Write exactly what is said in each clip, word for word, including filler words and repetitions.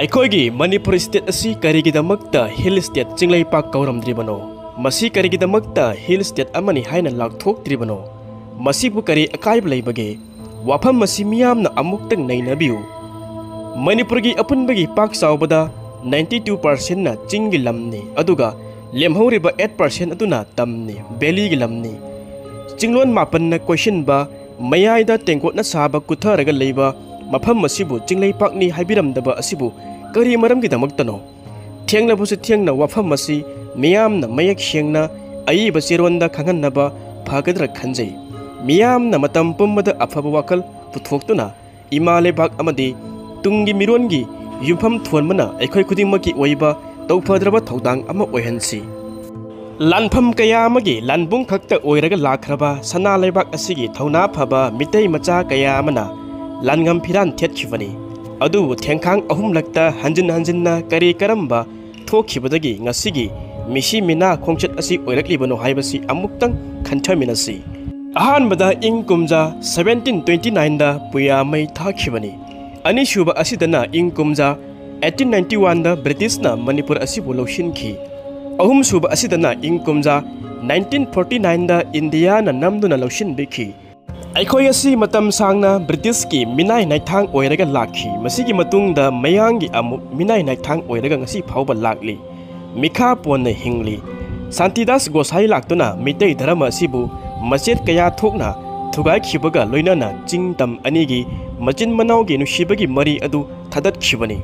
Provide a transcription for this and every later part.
ꯑꯩꯈꯣꯏꯒꯤ ꯃꯅꯤꯄꯨꯔ ꯁ꯭ꯇꯦꯠ ꯑꯁꯤ ꯀꯔꯤꯒꯤꯗꯃꯛꯇ ꯍꯤꯜ ꯁ꯭ꯇꯦꯠ, ꯆꯤꯡꯂꯩꯄꯥꯛ ꯀꯧꯔꯝꯗ꯭ꯔꯤꯕꯅꯣ? ꯃꯁꯤ ꯀꯔꯤꯒꯤꯗꯃꯛꯇ ꯍꯤꯜ ꯁ꯭ꯇꯦꯠ ꯑꯃꯅꯤ ꯍꯥꯏꯅ ꯂꯥꯎꯊꯣꯛꯇ꯭ꯔꯤꯕꯅꯣ? ꯃꯁꯤꯕꯨ ꯀꯔꯤ ꯑꯀꯥꯏꯕ ꯂꯩꯕꯒꯦ? ꯋꯥꯐꯝ ꯑꯁꯤ ꯃꯤꯌꯥꯝꯅ ꯑꯃꯨꯛꯇꯪ ꯅꯩꯅꯕꯤꯌꯨ꯫ ꯃꯅꯤꯄꯨꯔꯒꯤ ꯑꯄꯨꯟꯕꯒꯤ ꯄꯥꯛ ꯆꯥꯎꯕꯗ ninety two percentꯅ ꯆꯤꯡꯒꯤ ꯂꯝꯅꯤ, ꯑꯗꯨꯒ ꯂꯦꯝꯍꯧꯔꯤꯕ eight percent ꯑꯗꯨꯅ ꯇꯝꯅꯤ, ꯚꯦꯂꯤꯒꯤ ꯂꯝꯅꯤ꯫ ꯆꯤꯡꯂꯣꯟ ꯃꯥꯄꯟꯅ ꯀꯣꯏꯁꯤꯟꯕ, ꯃꯌꯥꯏꯗ ꯇꯦꯡꯀꯣꯠꯅ ꯁꯥꯕ ꯀꯨꯊꯔꯒ ꯂꯩꯕ ꯃꯐꯝ ꯑꯁꯤꯕꯨ ꯆꯤꯡꯂꯩꯄꯥꯛꯅꯤ ꯍꯥꯏꯕꯤꯔꯝꯗꯕ ꯑꯁꯤꯕꯨ ꯀꯔꯤ ꯃꯔꯝꯒꯤꯗꯃꯛꯇꯅꯣ? ꯊꯦꯡꯂꯕꯁꯨ ꯊꯦꯡꯅ ꯋꯥꯐꯝ ꯑꯁꯤ ꯃꯤꯌꯥꯝꯅ ꯃꯌꯦꯛ ꯁꯦꯡꯅ ꯑꯏꯕ ꯆꯦꯔꯣꯟꯗ ꯈꯪꯍꯟꯅꯕ ꯐꯒꯗ꯭ꯔꯥ ꯈꯟꯖꯩ꯫ ꯃꯤꯌꯥꯝꯅ ꯃꯇꯝ ꯄꯨꯝꯕꯗ ꯑꯐꯕ ꯋꯥꯈꯜ ꯄꯨꯊꯣꯛꯇꯨꯅ ꯏꯃꯥ ꯂꯩꯕꯥꯛ ꯑꯃꯗꯤ ꯇꯨꯡꯒꯤ ꯃꯤꯔꯣꯟꯒꯤ ꯌꯨꯝꯐꯝ ꯊꯣꯟꯕꯅ ꯑꯩꯈꯣꯏ ꯈꯨꯗꯤꯡꯃꯛꯀꯤ ꯑꯣꯏꯕ ꯇꯧꯐꯗ꯭ꯔꯕ ꯊꯧꯗꯥꯡ ꯑꯃ ꯑꯣꯏꯍꯟꯁꯤ꯫ ꯂꯥꯟꯐꯝ ꯀꯌꯥ ꯑꯃꯒꯤ ꯂꯥꯟꯕꯨꯡ ꯈꯛꯇ ꯑꯣꯏꯔꯒ ꯂꯥꯛꯈ꯭ꯔꯕ ꯁꯅꯥ ꯂꯩꯕꯥꯛ ꯑꯁꯤꯒꯤ ꯊꯧꯅꯥ ꯐꯕ ꯃꯤꯇꯩ ꯃꯆꯥ ꯀꯌꯥ ꯑꯃꯅ ꯂꯥꯟꯉꯝ ꯐꯤꯔꯥꯟ ꯊꯦꯠꯈꯤꯕꯅꯤ꯫ ꯑꯗꯨꯕꯨ ꯊꯦꯡꯈꯥꯡ ꯑꯍꯨꯝꯂꯛꯇ ꯍꯟꯖꯤꯟ ꯍꯟꯖꯤꯟꯅ ꯀꯔꯤ ꯀꯔꯝꯕ ꯊꯣꯛꯈꯤꯕꯗꯒꯤ ꯉꯁꯤꯒꯤ ꯃꯤꯁꯤ ꯃꯤꯅꯥ ꯈꯣꯡꯆꯠ ꯑꯁꯤ ꯑꯣꯏꯔꯛꯂꯤꯕꯅꯣ ꯍꯥꯏꯕꯁꯤ ꯑꯃꯨꯛꯇꯪ ꯈꯟꯊꯃꯤꯟꯅꯁꯤ꯫ ꯑꯍꯥꯟꯕꯗ ꯏꯪ ꯀꯨꯝꯖꯥ seventeen twenty nineꯗ ꯄꯨꯌꯥ ꯃꯩ ꯊꯥꯈꯤꯕꯅꯤ꯫ ꯑꯅꯤꯁꯨꯕ ꯑꯁꯤꯗꯅ ꯏꯪ ꯀꯨꯝꯖꯥ eighteen ninety oneꯗ ꯕ꯭ꯔꯤꯇꯤꯁꯅ ꯃꯅꯤꯄꯨꯔ ꯑꯁꯤꯕꯨ ꯂꯧꯁꯤꯟꯈꯤ꯫ ꯑꯍꯨꯝꯁꯨꯕ ꯑꯁꯤꯗꯅ ꯏꯪ ꯀꯨꯝꯖꯥ nineteen forty nineꯗ ꯏꯟꯗꯤꯌꯥꯅ ꯅꯝꯗꯨꯅ ꯂꯧꯁꯤꯟꯕꯤꯈꯤ꯫ ꯑꯩꯈꯣꯏ ꯑꯁꯤ ꯃꯇꯝ ꯁꯥꯡꯅ ꯕ꯭ꯔꯤꯇꯤꯁꯀꯤ ꯃꯤꯅꯥꯏ ꯅꯥꯏꯊꯥꯡ ꯑꯣꯏꯔꯒ ꯂꯥꯛꯈꯤ꯫ ꯃꯁꯤꯒꯤ ꯃꯇꯨꯡꯗ ꯃꯌꯥꯡꯒꯤ ꯑꯃꯨꯛ ꯃꯤꯅꯥꯏ ꯅꯥꯏꯊꯥꯡ ꯑꯣꯏꯔꯒ ꯉꯁꯤ ꯐꯥꯎꯕ ꯂꯥꯛꯂꯤ꯫ ꯃꯤꯈꯥ ꯄꯣꯟꯅ ꯍꯤꯡꯂꯤ꯫ ꯁꯥꯟꯇꯤꯗꯥꯁ ꯒꯣꯁꯥꯏ ꯂꯥꯛꯇꯨꯅ ꯃꯤꯇꯩ ꯙꯔꯃ ꯑꯁꯤꯕꯨ ꯃꯆꯦꯠ ꯀꯌꯥ ꯊꯣꯛꯅ ꯊꯨꯒꯥꯏꯈꯤꯕꯒ ꯂꯣꯏꯅꯅ ꯆꯤꯡ ꯇꯝ ꯑꯅꯤꯒꯤ ꯃꯆꯤꯟ ꯃꯅꯥꯎꯒꯤ ꯅꯨꯡꯁꯤꯕꯒꯤ ꯃꯔꯤ ꯑꯗꯨ ꯊꯥꯗꯠꯈꯤꯕꯅꯤ꯫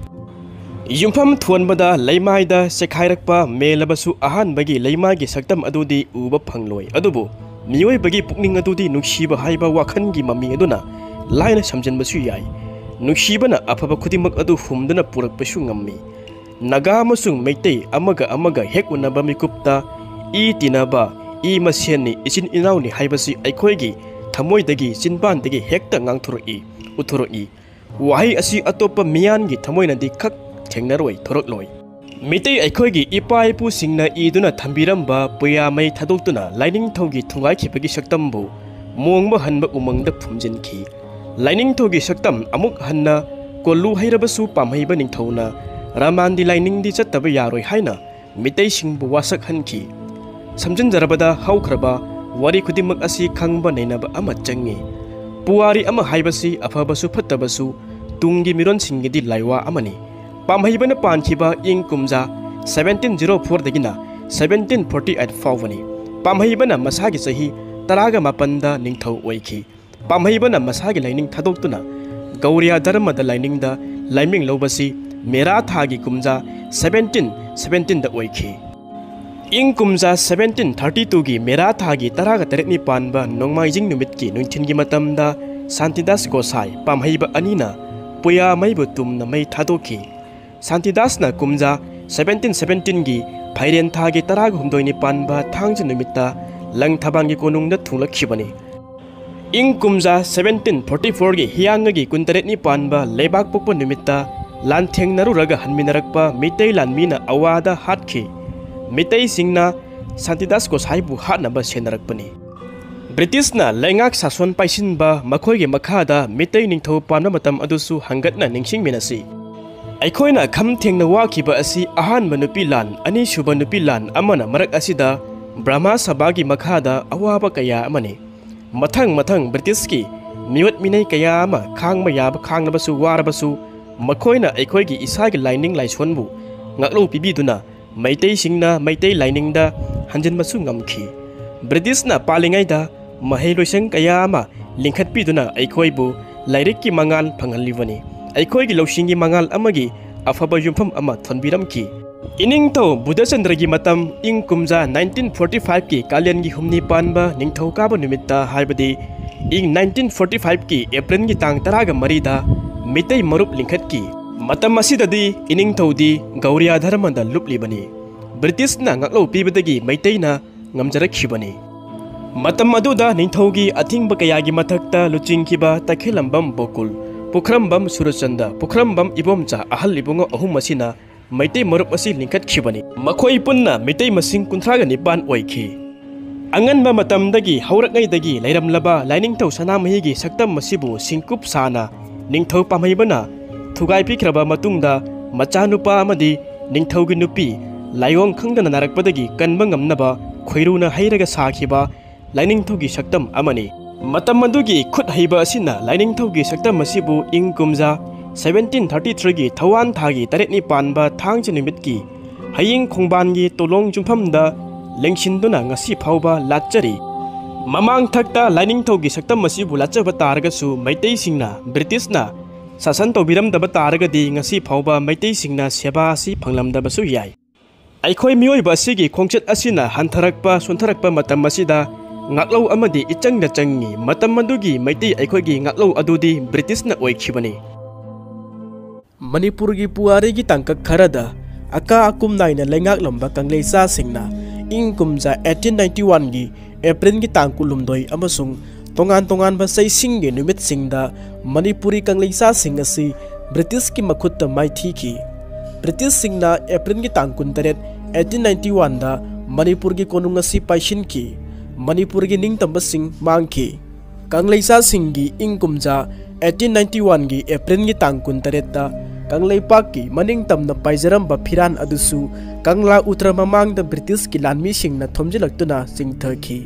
ꯌꯨꯝꯐꯝ ꯊꯣꯟꯕꯗ ꯂꯩꯃꯥꯏꯗ ꯆꯦꯈꯥꯏꯔꯛꯄ ꯃꯦꯜꯂꯕꯁꯨ ꯑꯍꯥꯟꯕꯒꯤ ꯂꯩꯃꯥꯏꯒꯤ ꯁꯛꯇꯝ ꯑꯗꯨꯗꯤ ꯎꯕ ꯐꯪꯂꯣꯏ꯫ ꯑꯗꯨꯕꯨ ꯃꯤꯑꯣꯏꯕꯒꯤ ꯄꯨꯛꯅꯤꯡ ꯑꯗꯨꯗꯤ ꯅꯨꯡꯁꯤꯕ ꯍꯥꯏꯕ ꯋꯥꯈꯜꯒꯤ ꯃꯃꯤ ꯑꯗꯨꯅ ꯂꯥꯏꯅ ꯁꯝꯖꯤꯟꯕꯁꯨ ꯌꯥꯏ꯫ ꯅꯨꯡꯁꯤꯕꯅ ꯑꯐꯕ ꯈꯨꯗꯤꯡꯃꯛ ꯑꯗꯨ ꯍꯨꯝꯗꯨꯅ ꯄꯨꯔꯛꯄꯁꯨ ꯉꯝꯃꯤ꯫ ꯅꯥꯒꯥ ꯑꯃꯁꯨꯡ ꯃꯩꯇꯩ ꯑꯃꯒ ꯑꯃꯒ ꯍꯦꯛ ꯎꯅꯕ ꯃꯤꯀꯨꯞꯇ ꯏ ꯇꯤꯟꯅꯕ, ꯏ ꯃꯁꯦꯟꯅꯤ, ꯏꯆꯤꯟ ꯏꯅꯥꯎꯅꯤ ꯍꯥꯏꯕꯁꯤ ꯑꯩꯈꯣꯏꯒꯤ ꯊꯃꯣꯏꯗꯒꯤ, ꯆꯤꯟꯕꯥꯟꯗꯒꯤ ꯍꯦꯛꯇ ꯉꯥꯡꯊꯣꯔꯛꯏ, ꯎꯠꯊꯣꯔꯛꯏ꯫ ꯋꯥꯍꯩ ꯑꯁꯤ ꯑꯇꯣꯞꯄ ꯃꯤꯌꯥꯟꯒꯤ ꯊꯃꯣꯏꯅꯗꯤ ꯈꯛ ꯊꯦꯡꯅꯔꯣꯏ, ꯊꯣꯔꯛꯂꯣꯏ꯫ ꯃꯤꯇꯩ ꯑꯩꯈꯣꯏꯒꯤ ꯏꯄꯥ ꯏꯄꯨꯁꯤꯡꯅ ꯏꯗꯨꯅ ꯊꯝꯕꯤꯔꯝꯕ ꯄꯨꯌꯥ ꯃꯩ ꯊꯥꯗꯣꯛꯇꯨꯅ ꯂꯥꯏꯅꯤꯡꯊꯧꯒꯤ ꯊꯨꯒꯥꯏꯈꯤꯕꯒꯤ ꯁꯛꯇꯝꯕꯨ ꯃꯣꯡꯕ ꯍꯟꯕ ꯎꯃꯪꯗ ꯐꯨꯝꯖꯤꯟꯈꯤ꯫ ꯂꯥꯏꯅꯤꯡꯊꯧꯒꯤ ꯁꯛꯇꯝ ꯑꯃꯨꯛ ꯍꯟꯅ ꯀꯣꯜꯂꯨ ꯍꯩꯔꯕꯁꯨ ꯄꯥꯝꯍꯩꯕ ꯅꯤꯡꯊꯧꯅ ꯔꯃꯥꯟꯗꯤ ꯂꯥꯏꯅꯤꯡꯗꯤ ꯆꯠꯇꯕ ꯌꯥꯔꯣꯏ ꯍꯥꯏꯅ ꯃꯤꯇꯩꯁꯤꯡꯕꯨ ꯋꯥꯁꯛꯍꯟꯈꯤ꯫ ꯁꯝꯖꯤꯟꯖꯔꯕꯗ ꯍꯧꯈ꯭ꯔꯕ ꯋꯥꯔꯤ ꯈꯨꯗꯤꯡꯃꯛ ꯑꯁꯤ ꯈꯪꯕ ꯅꯩꯅꯕ ꯑꯃ ꯆꯪꯏ꯫ ꯄꯨꯋꯥꯔꯤ ꯑꯃ ꯍꯥꯏꯕꯁꯤ ꯑꯐꯕꯁꯨ ꯐꯠꯇꯕꯁꯨ ꯇꯨꯡꯒꯤ ꯃꯤꯔꯣꯟꯁꯤꯡꯒꯤꯗꯤ ꯂꯥꯏꯋꯥ ꯑꯃꯅꯤ꯫ ꯄꯥꯝꯍꯩꯕꯅ ꯄꯥꯟꯈꯤꯕ ꯏꯪ ꯀꯨꯝꯖꯥ seventeen zero fourꯗꯒꯤꯅ seventeen forty eight ꯐꯥꯎꯕꯅꯤ꯫ ꯄꯥꯝꯍꯩꯕꯅ ꯃꯁꯥꯒꯤ ꯆꯍꯤ ꯇꯔꯥꯒ ꯃꯥꯄꯟꯗ ꯅꯤꯡꯊꯧ ꯑꯣꯏꯈꯤ꯫ ꯄꯥꯝꯍꯩꯕꯅ ꯃꯁꯥꯒꯤ ꯂꯥꯏꯅꯤꯡ ꯊꯥꯗꯣꯛꯇꯨꯅ ꯒꯧꯔꯤꯌꯥ ꯙꯔꯃꯗ ꯂꯥꯏꯅꯤꯡꯗ ꯂꯥꯏꯃꯤꯡ ꯂꯧꯕꯁꯤ ꯃꯦꯔꯥ ꯊꯥꯒꯤ ꯀꯨꯝꯖꯥ seventeen seventeenꯗ ꯑꯣꯏꯈꯤ꯫ ꯏꯪ ꯀꯨꯝꯖꯥ seventeen thirty twoꯒꯤ ꯃꯦꯔꯥ ꯊꯥꯒꯤ ꯇꯔꯥꯒ ꯇꯔꯦꯠꯅꯤ ꯄꯥꯟꯕ ꯅꯣꯡꯃꯥꯏꯖꯤꯡ ꯅꯨꯃꯤꯠꯀꯤ ꯅꯨꯡꯊꯤꯜꯒꯤ ꯃꯇꯝꯗ ꯁꯥꯟꯇꯤꯗꯥꯁ ꯒꯣꯁꯥꯏ ꯄꯥꯝꯍꯩꯕ ꯑꯅꯤꯅ ꯄꯨꯌꯥ ꯃꯩꯕꯨ ꯇꯨꯝꯅ ꯃꯩ ꯊꯥꯗꯣꯛꯈꯤ꯫ ꯁꯥꯟꯇꯤꯗꯥꯁꯅ ꯀꯨꯝꯖꯥ seventeen seventeenꯒꯤ ꯐꯩꯔꯦꯟ ꯊꯥꯒꯤ ꯇꯔꯥꯒ ꯍꯨꯝꯗꯣꯏꯅꯤ ꯄꯥꯟꯕ ꯊꯥꯡꯖ ꯅꯨꯃꯤꯠꯇ ꯂꯪꯊꯕꯥꯜꯒꯤ ꯀꯣꯅꯨꯡꯗ ꯊꯨꯡꯂꯛꯈꯤꯕꯅꯤ꯫ ꯏꯪ ꯀꯨꯝꯖꯥ seventeen forty fourꯒꯤ ꯍꯤꯌꯥꯡꯒꯒꯤ ꯀꯨꯟꯇꯔꯦꯠꯅꯤ ꯄꯥꯟꯕ ꯂꯩꯕꯥꯛꯄꯣꯛꯄ ꯅꯨꯃꯤꯠꯇ ꯂꯥꯟꯊꯦꯡꯅꯔꯨꯔꯒ ꯍꯟꯃꯤꯟꯅꯔꯛꯄ ꯃꯤꯇꯩ ꯂꯥꯟꯃꯤꯅ ꯑꯋꯥꯗ ꯍꯥꯠꯈꯤ꯫ ꯃꯤꯇꯩꯁꯤꯡꯅ ꯁꯥꯟꯇꯤꯗꯥꯁ ꯒꯣꯁꯥꯏꯕꯨ ꯍꯥꯠꯅꯕ ꯁꯦꯟꯅꯔꯛꯄꯅꯤ꯫ ꯕ꯭ꯔꯤꯇꯤꯁꯅ ꯂꯩꯉꯥꯛ ꯁꯥꯁꯣꯟ ꯄꯥꯏꯁꯤꯟꯕ ꯃꯈꯣꯏꯒꯤ ꯃꯈꯥꯗ ꯃꯤꯇꯩ ꯅꯤꯡꯊꯧ ꯄꯥꯟꯕ ꯃꯇꯝ ꯑꯗꯨꯁꯨ ꯍꯪꯒꯠꯅ ꯅꯤꯡꯁꯤꯡꯃꯤꯟꯅꯁꯤ꯫ ꯑꯩꯈꯣꯏꯅ ꯈꯝ ꯊꯦꯡꯅ ꯋꯥꯈꯤꯕ ꯑꯁꯤ ꯑꯍꯥꯟꯕ ꯅꯨꯄꯤ ꯂꯥꯟ, ꯑꯅꯤꯁꯨꯕ ꯅꯨꯄꯤ ꯂꯥꯟ ꯑꯃꯅ ꯃꯔꯛ ꯑꯁꯤꯗ ꯕ꯭ꯔꯍꯃ ꯁꯚꯥꯒꯤ ꯃꯈꯥꯗ ꯑꯋꯥꯕ ꯀꯌꯥ ꯑꯃꯅꯤ꯫ ꯃꯊꯪ ꯃꯊꯪ ꯕ꯭ꯔꯤꯇꯤꯁꯀꯤ ꯃꯤꯑꯣꯠ ꯃꯤꯅꯩ ꯀꯌꯥ ꯑꯃ ꯈꯥꯡꯕ ꯌꯥꯕ ꯈꯥꯡꯂꯕꯁꯨ ꯋꯥꯔꯕꯁꯨ ꯃꯈꯣꯏꯅ ꯑꯩꯈꯣꯏꯒꯤ ꯏꯁꯥꯒꯤ ꯂꯥꯏꯅꯤꯡ ꯂꯥꯏꯁꯣꯟꯕꯨ ꯉꯥꯛꯂꯧ ꯄꯤꯕꯤꯗꯨꯅ ꯃꯩꯇꯩꯁꯤꯡꯅ ꯃꯩꯇꯩ ꯂꯥꯏꯅꯤꯡꯗ ꯍꯟꯖꯤꯟꯕꯁꯨ ꯉꯝꯈꯤ꯫ ꯕ꯭ꯔꯤꯇꯤꯁꯅ ꯄꯥꯜꯂꯤꯉꯩꯗ ꯃꯍꯩ ꯂꯣꯏꯁꯪ ꯀꯌꯥ ꯑꯃ ꯂꯤꯡꯈꯠꯄꯤꯗꯨꯅ ꯑꯩꯈꯣꯏꯕꯨ ꯂꯥꯏꯔꯤꯛꯀꯤ ꯃꯉꯥꯜ ꯐꯪꯍꯜꯂꯤꯕꯅꯤ꯫ ꯑꯩꯈꯣꯏꯒꯤ ꯂꯧꯁꯤꯡꯒꯤ ꯃꯉꯥꯜ ꯑꯃꯒꯤ ꯑꯐꯕ ꯌꯨꯝꯐꯝ ꯑꯃ ꯊꯣꯟꯕꯤꯔꯝꯈꯤ꯫ ꯏꯅꯤꯡꯊꯧ ꯕꯨꯙꯆꯟꯗ꯭ꯔꯒꯤ ꯃꯇꯝ ꯏꯪ ꯀꯨꯝꯖꯥ nineteen forty fiveꯀꯤ ꯀꯥꯂꯦꯟꯒꯤ ꯍꯨꯝꯅꯤ ꯄꯥꯟꯕ ꯅꯤꯡꯊꯧꯀꯥꯕ ꯅꯨꯃꯤꯠꯇ ꯍꯥꯏꯕꯗꯤ ꯏꯪ nineteen forty fiveꯀꯤ ꯑꯦꯄ꯭ꯔꯤꯜꯒꯤ ꯇꯥꯡ ꯇꯔꯥꯒ ꯃꯔꯤꯗ ꯃꯤꯇꯩ ꯃꯔꯨꯞ ꯂꯤꯡꯈꯠꯈꯤ꯫ ꯃꯇꯝ ꯑꯁꯤꯗꯗꯤ ꯏꯅꯤꯡꯊꯧꯗꯤ ꯒꯧꯔꯤꯌꯥ ꯙꯔꯃꯗ ꯂꯨꯞꯂꯤꯕꯅꯤ꯫ ꯕ꯭ꯔꯤꯇꯤꯁꯅ ꯉꯥꯛꯂꯧ ꯄꯤꯕꯗꯒꯤ ꯃꯩꯇꯩꯅ ꯉꯝꯖꯔꯛꯈꯤꯕꯅꯤ꯫ ꯃꯇꯝ ꯑꯗꯨꯗ ꯅꯤꯡꯊꯧꯒꯤ ꯑꯊꯤꯡꯕ ꯀꯌꯥꯒꯤ ꯃꯊꯛꯇ ꯂꯨꯆꯤꯡꯈꯤꯕ ꯇꯈꯦꯂꯝꯕꯝ ꯕꯣꯀꯨꯜ, ꯄꯨꯈ꯭ꯔꯝꯕꯝ ꯁꯨꯔꯆꯟꯗ, ꯄꯨꯈ꯭ꯔꯝꯕꯝ ꯏꯕꯣꯝꯆꯥ ꯑꯍꯜ ꯏꯕꯨꯡꯉꯣ ꯑꯍꯨꯝ ꯑꯁꯤꯅ ꯃꯩꯇꯩ ꯃꯔꯨꯞ ꯑꯁꯤ ꯂꯤꯡꯈꯠꯈꯤꯕꯅꯤ꯫ ꯃꯈꯣꯏ ꯄꯨꯟꯅ ꯃꯤꯇꯩ ꯃꯁꯤꯡ ꯀꯨꯟꯊ꯭ꯔꯥꯒ ꯅꯤꯄꯥꯟ ꯑꯣꯏꯈꯤ꯫ ꯑꯉꯟꯕ ꯃꯇꯝꯗꯒꯤ ꯍꯧꯔꯛꯉꯩꯗꯒꯤ ꯂꯩꯔꯝꯂꯕ ꯂꯥꯏꯅꯤꯡꯊꯧ ꯁꯅꯥꯃꯍꯤꯒꯤ ꯁꯛꯇꯝ ꯑꯁꯤꯕꯨ ꯁꯤꯡꯀꯨꯞ ꯁꯥꯅ ꯅꯤꯡꯊꯧ ꯄꯥꯝꯍꯩꯕꯅ ꯊꯨꯒꯥꯏ ꯄꯤꯈ꯭ꯔꯕ ꯃꯇꯨꯡꯗ, ꯃꯆꯥꯅꯨꯄꯥ ꯑꯃꯗꯤ ꯅꯤꯡꯊꯧꯒꯤ ꯅꯨꯄꯤ ꯂꯥꯏꯑꯣꯡ ꯈꯪꯗꯅ ꯅꯥꯔꯛꯄꯗꯒꯤ ꯀꯟꯕ ꯉꯝꯅꯕ ꯈꯣꯏꯔꯨꯅ ꯍꯩꯔꯒ ꯁꯥꯈꯤꯕ ꯂꯥꯏꯅꯤꯡꯊꯧꯒꯤ ꯁꯛꯇꯝ ꯑꯃꯅꯤ꯫ ꯃꯇꯝ ꯑꯗꯨꯒꯤ ꯈꯨꯠ ꯍꯩꯕ ꯑꯁꯤꯅ ꯂꯥꯏꯅꯤꯡꯊꯧꯒꯤ ꯁꯛꯇꯝ ꯑꯁꯤꯕꯨ ꯏꯪ ꯀꯨꯝꯖꯥ seventeen thirty threeꯒꯤ ꯊꯧꯋꯥꯟ ꯊꯥꯒꯤ ꯇꯔꯦꯠꯅꯤ ꯄꯥꯟꯕ ꯊꯥꯡꯖ ꯅꯨꯃꯤꯠꯀꯤ ꯍꯌꯤꯡ ꯈꯣꯡꯕꯥꯟꯒꯤ ꯇꯣꯂꯣꯡ ꯆꯨꯝꯐꯝꯗ ꯂꯦꯡꯁꯤꯟꯗꯨꯅ ꯉꯁꯤ ꯐꯥꯎꯕ ꯂꯥꯠꯆꯔꯤ꯫ ꯃꯃꯥꯡꯊꯛꯇ ꯂꯥꯏꯅꯤꯡꯊꯧꯒꯤ ꯁꯛꯇꯝ ꯑꯁꯤꯕꯨ ꯂꯥꯠꯆꯕ ꯇꯥꯔꯒꯁꯨ, ꯃꯩꯇꯩꯁꯤꯡꯅ ꯕ꯭ꯔꯤꯇꯤꯁꯅ ꯁꯥꯁꯟ ꯇꯧꯕꯤꯔꯝꯗꯕ ꯇꯥꯔꯒꯗꯤ, ꯉꯁꯤ ꯐꯥꯎꯕ ꯃꯩꯇꯩꯁꯤꯡꯅ ꯁꯦꯕꯥ ꯑꯁꯤ ꯐꯪꯂꯝꯗꯕꯁꯨ ꯌꯥꯏ꯫ ꯑꯩꯈꯣꯏ ꯃꯤꯑꯣꯏꯕ ꯑꯁꯤꯒꯤ ꯈꯣꯡꯆꯠ ꯑꯁꯤꯅ ꯍꯟꯊꯔꯛꯄ, ꯁꯣꯟꯊꯔꯛꯄ ꯃꯇꯝ ꯑꯁꯤꯗ ꯉꯥꯛꯂꯧ ꯑꯃꯗꯤ ꯏꯆꯪꯗ ꯆꯪꯉꯤ꯫ ꯃꯇꯝ ꯑꯗꯨꯒꯤ ꯃꯩꯇꯩ ꯑꯩꯈꯣꯏꯒꯤ ꯉꯥꯛꯂꯧ ꯑꯗꯨꯗꯤ ꯕ꯭ꯔꯤꯇꯤꯁꯅ ꯑꯣꯏꯈꯤꯕꯅꯤ꯫ ꯃꯅꯤꯄꯨꯔꯒꯤ ꯄꯨꯋꯥꯔꯤꯒꯤ ꯇꯥꯡꯀꯛ ꯈꯔꯗ ꯑꯀꯥ ꯑꯀꯨꯝ ꯅꯥꯏꯅ ꯂꯩꯉꯥꯛꯂꯝꯕ ꯀꯪꯂꯩꯆꯥꯁꯤꯡꯅ ꯏꯪ ꯀꯨꯝꯖꯥ eighteen ninety oneꯒꯤ ꯑꯦꯄ꯭ꯔꯤꯜꯒꯤ ꯇꯥꯡ ꯀꯨꯟꯍꯨꯝꯗꯣꯏ ꯑꯃꯁꯨꯡ ꯇꯣꯉꯥꯟ ꯇꯣꯉꯥꯟꯕ ꯆꯩꯁꯤꯡꯒꯤ ꯅꯨꯃꯤꯠꯁꯤꯡꯗ ꯃꯅꯤꯄꯨꯔꯤ ꯀꯪꯂꯩꯆꯥꯁꯤꯡ ꯑꯁꯤ ꯕ꯭ꯔꯤꯇꯤꯁꯀꯤ ꯃꯈꯨꯠꯇ ꯃꯥꯏꯊꯤꯈꯤ꯫ ꯕ꯭ꯔꯤꯇꯤꯁꯁꯤꯡꯅ ꯑꯦꯄ꯭ꯔꯤꯜꯒꯤ ꯇꯥꯡ ꯀꯨꯟꯇꯔꯦꯠ, eighteen ninety oneꯗ ꯃꯅꯤꯄꯨꯔꯒꯤ ꯀꯣꯅꯨꯡ ꯑꯁꯤ ꯄꯥꯏꯁꯤꯟꯈꯤ꯫ ꯃꯅꯤꯄꯨꯔꯒꯤ ꯅꯤꯡꯇꯝꯕꯁꯤꯡ ꯃꯥꯡꯈꯤ꯫ ꯀꯪꯂꯩꯆꯥꯁꯤꯡꯒꯤ ꯏꯪ ꯀꯨꯝꯖꯥ eighteen ninety oneꯒꯤ ꯑꯦꯄ꯭ꯔꯤꯜꯒꯤ ꯇꯥꯡ ꯀꯨꯟꯇꯔꯦꯠꯇ ꯀꯪꯂꯩꯄꯥꯛꯀꯤ ꯃꯅꯤꯡ ꯇꯝꯅ ꯄꯥꯏꯖꯔꯝꯕ ꯐꯤꯔꯥꯟ ꯑꯗꯨꯁꯨ ꯀꯪꯂꯥ ꯎꯇ꯭ꯔ ꯃꯃꯥꯡꯗ ꯕ꯭ꯔꯤꯇꯤꯁꯀꯤ ꯂꯥꯟꯃꯤꯁꯤꯡꯅ ꯊꯣꯝꯖꯤꯜꯂꯛꯇꯨꯅ ꯆꯤꯡꯊꯈꯤ꯫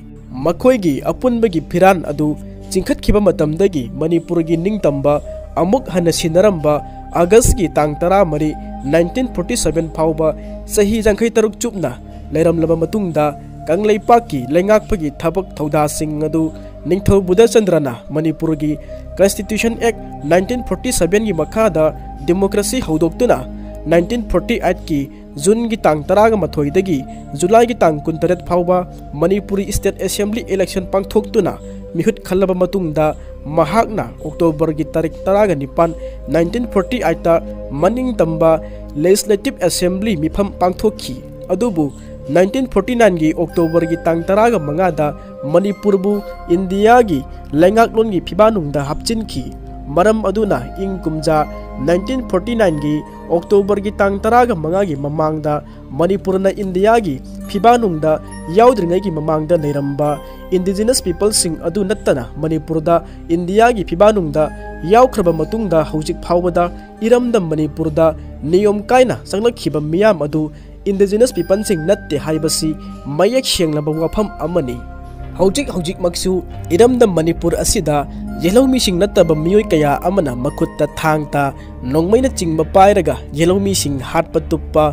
ꯃꯈꯣꯏꯒꯤ ꯑꯄꯨꯟꯕꯒꯤ ꯐꯤꯔꯥꯟ ꯑꯗꯨ ꯆꯤꯡꯈꯠꯈꯤꯕ ꯃꯇꯝꯗꯒꯤ ꯃꯅꯤꯄꯨꯔꯒꯤ ꯅꯤꯡꯇꯝꯕ ꯑꯃꯨꯛ ꯍꯟꯅ ꯁꯤꯟꯅꯔꯝꯕ ꯑꯥꯒꯁꯀꯤ ꯇꯥꯡ ꯇꯔꯥꯃꯔꯤ, nineteen forty seven ꯐꯥꯎꯕ ꯆꯍꯤ ꯌꯥꯡꯈꯩ ꯇꯔꯨꯛ ꯆꯨꯞꯅ ꯂꯩꯔꯝꯂꯕ ꯃꯇꯨꯡꯗ, ꯀꯪꯂꯩꯄꯥꯛꯀꯤ ꯂꯩꯉꯥꯛꯄꯒꯤ ꯊꯕꯛ ꯊꯧꯗꯥꯁꯤꯡ ꯑꯗꯨ ꯅꯤꯡꯊꯧ ꯕꯨꯙꯆꯟꯗ꯭ꯔꯅ ꯃꯅꯤꯄꯨꯔꯒꯤ Constitution Act nineteen forty sevenꯒꯤ ꯃꯈꯥꯗ democracy ꯍꯧꯗꯣꯛꯇꯨꯅ, nineteen forty eightꯀꯤ ꯖꯨꯟꯒꯤ ꯇꯥꯡ ꯇꯔꯥꯒ ꯃꯥꯊꯣꯏꯗꯒꯤ ꯖꯨꯂꯥꯏꯒꯤ ꯇꯥꯡ ꯀꯨꯟꯇꯔꯦꯠ ꯐꯥꯎꯕ ꯃꯅꯤꯄꯨꯔꯤ State Assembly election ꯄꯥꯡꯊꯣꯛꯇꯨꯅ ꯃꯤꯍꯨꯠ ꯈꯜꯂꯕ ꯃꯇꯨꯡꯗ, ꯃꯍꯥꯛꯅ ꯑꯣꯛꯇꯣꯕꯔꯒꯤ ꯇꯥꯔꯤꯛ ꯇꯔꯥꯒ ꯅꯤꯄꯥꯟ, nineteen forty eightꯇ ꯃꯅꯤꯡ ꯇꯝꯕ Legislative Assembly ꯃꯤꯐꯝ ꯄꯥꯡꯊꯣꯛꯈꯤ꯫ ꯑꯗꯨꯕꯨ nineteen forty nineꯒꯤ ꯑꯣꯛꯇꯣꯕꯔꯒꯤ ꯇꯥꯡ ꯇꯔꯥꯒ ꯃꯉꯥꯗ ꯃꯅꯤꯄꯨꯔꯕꯨ ꯏꯟꯗꯤꯌꯥꯒꯤ ꯂꯩꯉꯥꯛꯂꯣꯟꯒꯤ ꯐꯤꯕꯥꯅꯨꯡꯗ ꯍꯥꯞꯆꯤꯟꯈꯤ꯫ ꯃꯔꯝ ꯑꯗꯨꯅ ꯏꯪ ꯀꯨꯝꯖꯥ ꯅꯥꯏꯟꯇꯤꯟ ꯐꯣꯔꯇꯤ ꯅꯥꯏꯟꯒꯤ ꯑꯣꯛꯇꯣꯕꯔꯒꯤ ꯇꯥꯡ ꯇꯔꯥꯒ ꯃꯉꯥꯒꯤ ꯃꯃꯥꯡꯗ ꯃꯅꯤꯄꯨꯔꯅ ꯏꯟꯗꯤꯌꯥꯒꯤ ꯐꯤꯕꯥꯅꯨꯡꯗ ꯌꯥꯎꯗ꯭ꯔꯤꯉꯩꯒꯤ ꯃꯃꯥꯡꯗ ꯂꯩꯔꯝꯕ indigenous peopleꯁꯤꯡ ꯑꯗꯨ ꯅꯠꯇꯅ ꯃꯅꯤꯄꯨꯔꯗ ꯏꯟꯗꯤꯌꯥꯒꯤ ꯐꯤꯕꯥꯅꯨꯡꯗ ꯌꯥꯎꯈ꯭ꯔꯕ ꯃꯇꯨꯡꯗ ꯍꯧꯖꯤꯛ ꯐꯥꯎꯕꯗ ꯏꯔꯝꯗꯝ ꯃꯅꯤꯄꯨꯔꯗ ꯅꯤꯌꯣꯝ ꯀꯥꯏꯅ ꯆꯪꯂꯛꯈꯤꯕ ꯃꯤꯌꯥꯝ ꯑꯗꯨ indigenous peopleꯁꯤꯡ ꯅꯠꯇꯦ ꯍꯥꯏꯕꯁꯤ ꯃꯌꯦꯛ ꯁꯦꯡꯂꯕ ꯋꯥꯐꯝ ꯑꯃꯅꯤ꯫ ꯍꯧꯖꯤꯛ ꯍꯧꯖꯤꯛꯃꯛꯁꯨ ꯏꯔꯝꯗꯝ ꯃꯅꯤꯄꯨꯔ ꯑꯁꯤꯗ ꯌꯦꯜꯍꯧꯃꯤꯁꯤꯡ ꯅꯠꯇꯕ ꯃꯤꯑꯣꯏ ꯀꯌꯥ ꯑꯃꯅ ꯃꯈꯨꯠꯇ ꯊꯥꯡ ꯇꯥ, ꯅꯣꯡꯃꯩꯅꯆꯤꯡꯕ ꯄꯥꯏꯔꯒ ꯌꯦꯜꯍꯧꯃꯤꯁꯤꯡ ꯍꯥꯠꯄ ꯇꯨꯞꯄ,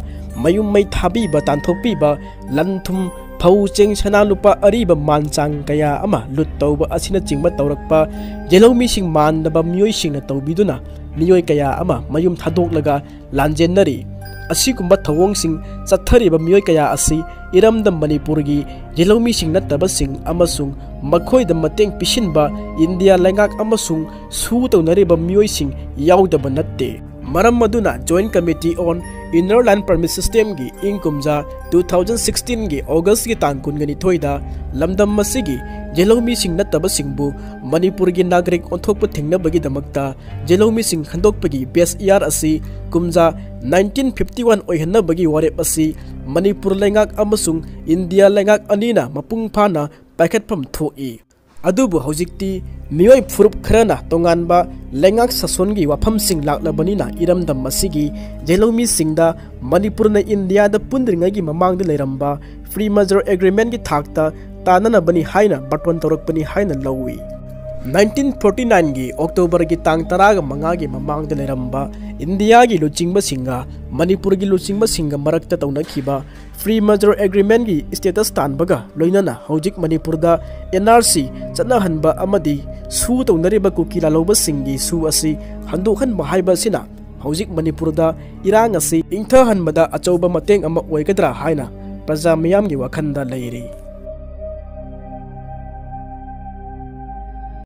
ꯃꯌꯨꯝ ꯃꯩ ꯊꯥꯕꯤꯕ ꯇꯥꯟꯊꯣꯛꯄꯤꯕ, ꯂꯟ ꯊꯨꯝ, ꯐꯧ ꯆꯦꯡ ꯁꯅꯥ ꯂꯨꯄꯥ ꯑꯔꯤꯕ ꯃꯥꯟ ꯆꯥꯡ ꯀꯌꯥ ꯑꯃ ꯂꯨꯠ ꯇꯧꯕ ꯑꯁꯤꯅꯆꯤꯡꯕ ꯇꯧꯔꯛꯄ ꯌꯦꯜꯍꯧꯃꯤꯁꯤꯡ ꯃꯥꯟꯗꯕ ꯃꯤꯑꯣꯏꯁꯤꯡꯅ ꯇꯧꯕꯤꯗꯨꯅ ꯃꯤꯑꯣꯏ ꯀꯌꯥ ꯑꯃ ꯃꯌꯨꯝ ꯊꯥꯗꯣꯛꯂꯒ ꯂꯥꯟꯖꯦꯟꯅꯔꯤ꯫ ꯑꯁꯤꯒꯨꯝꯕ ꯊꯧꯑꯣꯡꯁꯤꯡ ꯆꯠꯊꯔꯤꯕ ꯃꯤꯑꯣꯏ ꯀꯌꯥ ꯑꯁꯤ ꯏꯔꯝꯗꯝ ꯃꯅꯤꯄꯨꯔꯒꯤ ꯌꯦꯜꯍꯧꯃꯤꯁꯤꯡ ꯅꯠꯇꯕꯁꯤꯡ ꯑꯃꯁꯨꯡ ꯃꯈꯣꯏꯗ ꯃꯇꯦꯡ ꯄꯤꯁꯤꯟꯕ ꯏꯟꯗꯤꯌꯥ ꯂꯩꯉꯥꯛ ꯑꯃꯁꯨꯡ ꯁꯨ ꯇꯧꯅꯔꯤꯕ ꯃꯤꯑꯣꯏꯁꯤꯡ ꯌꯥꯎꯗꯕ ꯅꯠꯇꯦ꯫ ꯃꯔꯝ ꯑꯗꯨꯅ Joint Committee on Inner Line Permit Systemꯒꯤ ꯏꯪ ꯀꯨꯝꯖꯥ two thousand sixteenꯒꯤ Augustꯀꯤ ꯇꯥꯡ ꯀꯨꯟꯒ ꯅꯤꯊꯣꯏꯗ ꯂꯝꯗꯝ ꯑꯁꯤꯒꯤ ꯌꯦꯜꯍꯧꯃꯤꯁꯤꯡ ꯅꯠꯇꯕꯁꯤꯡꯕꯨ ꯃꯅꯤꯄꯨꯔꯒꯤ ꯅꯥꯒꯔꯤꯛ ꯑꯣꯟꯊꯣꯛꯄ ꯊꯤꯡꯅꯕꯒꯤꯗꯃꯛꯇ ꯌꯦꯜꯍꯧꯃꯤꯁꯤꯡ ꯈꯟꯗꯣꯛꯄꯒꯤ base year ꯑꯁꯤ ꯀꯨꯝꯖꯥ nineteen fifty one ꯑꯣꯏꯍꯟꯅꯕꯒꯤ ꯋꯥꯔꯦꯞ ꯑꯁꯤ ꯃꯅꯤꯄꯨꯔ ꯂꯩꯉꯥꯛ ꯑꯃꯁꯨꯡ ꯏꯟꯗꯤꯌꯥ ꯂꯩꯉꯥꯛ ꯑꯅꯤꯅ ꯃꯄꯨꯡ ꯐꯥꯅ ꯄꯥꯏꯈꯠꯐꯝ ꯊꯣꯛꯏ꯫ ꯑꯗꯨꯕꯨ ꯍꯧꯖꯤꯛꯇꯤ ꯃꯤꯑꯣꯏ ꯐꯨꯔꯨꯞ ꯈꯔꯅ ꯇꯣꯉꯥꯟꯕ ꯂꯩꯉꯥꯛ ꯁꯥꯁꯣꯟꯒꯤ ꯋꯥꯐꯝꯁꯤꯡ ꯂꯥꯛꯂꯕꯅꯤꯅ ꯏꯔꯝꯗꯝ ꯑꯁꯤꯒꯤ ꯌꯦꯜꯍꯧꯃꯤꯁꯤꯡꯗ ꯃꯅꯤꯄꯨꯔꯅ ꯏꯟꯗꯤꯌꯥꯗ ꯄꯨꯟꯗ꯭ꯔꯤꯉꯩꯒꯤ ꯃꯃꯥꯡꯗ ꯂꯩꯔꯝꯕ Free Merger Agreementꯀꯤ ꯊꯥꯛꯇ ꯇꯥꯅꯅꯕꯅꯤ ꯍꯥꯏꯅ ꯕꯥꯔꯇꯣꯟ ꯇꯧꯔꯛꯄꯅꯤ ꯍꯥꯏꯅ ꯂꯧꯏ꯫ Nineteen forty nineꯒꯤ Octoberꯒꯤ ꯇꯥꯡ ꯇꯔꯥꯒ ꯃꯉꯥꯒꯤ ꯃꯃꯥꯡꯗ ꯂꯩꯔꯝꯕ ꯏꯟꯗꯤꯌꯥꯒꯤ ꯂꯨꯆꯤꯡꯕꯁꯤꯡꯒ ꯃꯅꯤꯄꯨꯔꯒꯤ ꯂꯨꯆꯤꯡꯕꯁꯤꯡꯒ ꯃꯔꯛꯇ ꯇꯧꯅꯈꯤꯕ Free Merger Agreementꯀꯤ status ꯇꯥꯟꯕꯒ ꯂꯣꯏꯅꯅ ꯍꯧꯖꯤꯛ ꯃꯅꯤꯄꯨꯔꯗ NRC ꯆꯠꯅꯍꯟꯕ ꯑꯃꯗꯤ ꯁꯨ ꯇꯧꯅꯔꯤꯕ ꯀꯨꯀꯤ ꯂꯥꯜꯍꯧꯕꯁꯤꯡꯒꯤ ꯁꯨ ꯑꯁꯤ ꯍꯟꯗꯣꯛꯍꯟꯕ ꯍꯥꯏꯕ ꯑꯁꯤꯅ ꯍꯧꯖꯤꯛ ꯃꯅꯤꯄꯨꯔꯗ ꯏꯔꯥꯡ ꯑꯁꯤ ꯏꯪꯊꯍꯟꯕꯗ ꯑꯆꯧꯕ ꯃꯇꯦꯡ ꯑꯃ ꯑꯣꯏꯒꯗ꯭ꯔꯥ ꯍꯥꯏꯅ ꯄ꯭ꯔꯖꯥ ꯃꯤꯌꯥꯝꯒꯤ ꯋꯥꯈꯜꯗ ꯂꯩꯔꯤ꯫